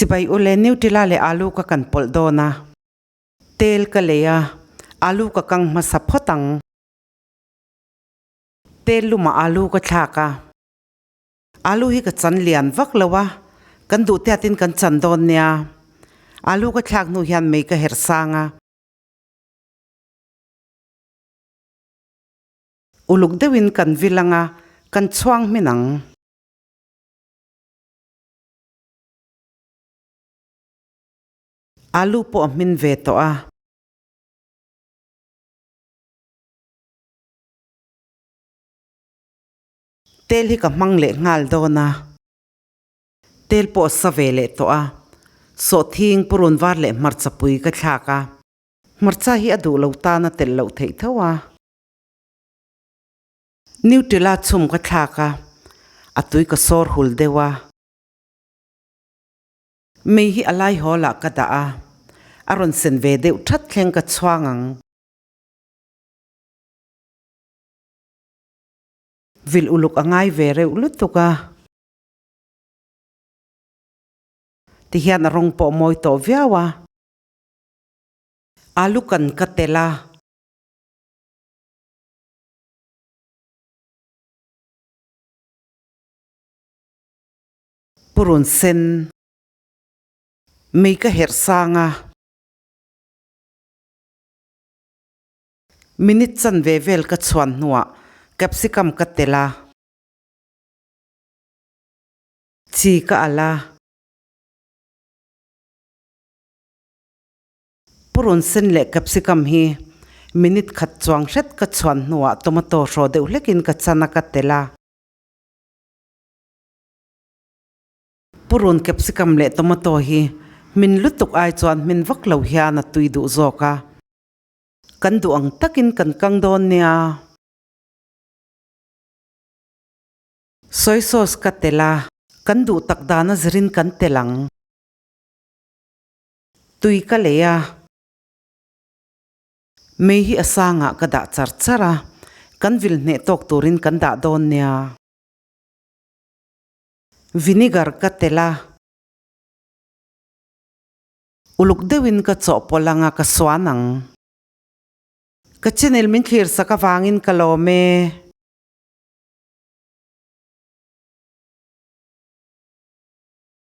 Chibai ule Nutella leh alu ka kan pawlh dawn a. Tel ka lei a, alu ka kang hmasa phawt ang. Tel lumah alu ka thlak a. Alu hi ka chan lian vak lo a, kan duh tiatin kan chan dawn nia. Alu ka thlak hnu hian mei ka herh sang a. Uluk deuhin kan vil ang a, kan chhuang hmin ang. Alu pawh a hmin ve tawh a. Tel hi ka hmang leh nghal dawn a. Tel pawh a sa ve leh tawh a. Sawhthing, purun var leh hmarcha pui ka thlak a. Hmarcha hi a duh lo tan a telh loh theih tho a. Nutella chhum ka thlak a, a tui ka sawr hul deuh a. Mei hi a lai hawl ah ka dah a, a rawn sen ve deuh that thleng ka chhuang ang. Vil uluk a ngai ve reuh lutuk a. Tihian a rawng pawh mawi tawh viau a. Alu kan ka tel a. Purun sen mei ka herh sang a. Minute chanve vel ka chhuan hnuah capsicum ka tel a. Chi ka alh a. Purun sen leh capsicum hi minute khat chuang hret ka chhuan hnuah tomato hraw deuh hlekin ka chan a ka tel a. Purun capsicum leh tomato hi hmin lutuk ai chuan hmin vak lo hian a tui duh zawk a. Kan duh ang takin kan kang dawn nia. Soy sauce ka tel a, kan duh tak dan a zirin kan tel ang. Tui ka lei a, mei hi a sangah ka dah char char a, kan vil hneh tawk turin kan dah dawn nia. Vinegar ka tel a, uluk deuhin ka chawhpawlh anga ka suan ang. Ka channel min thlir sak avangin ka lawm e.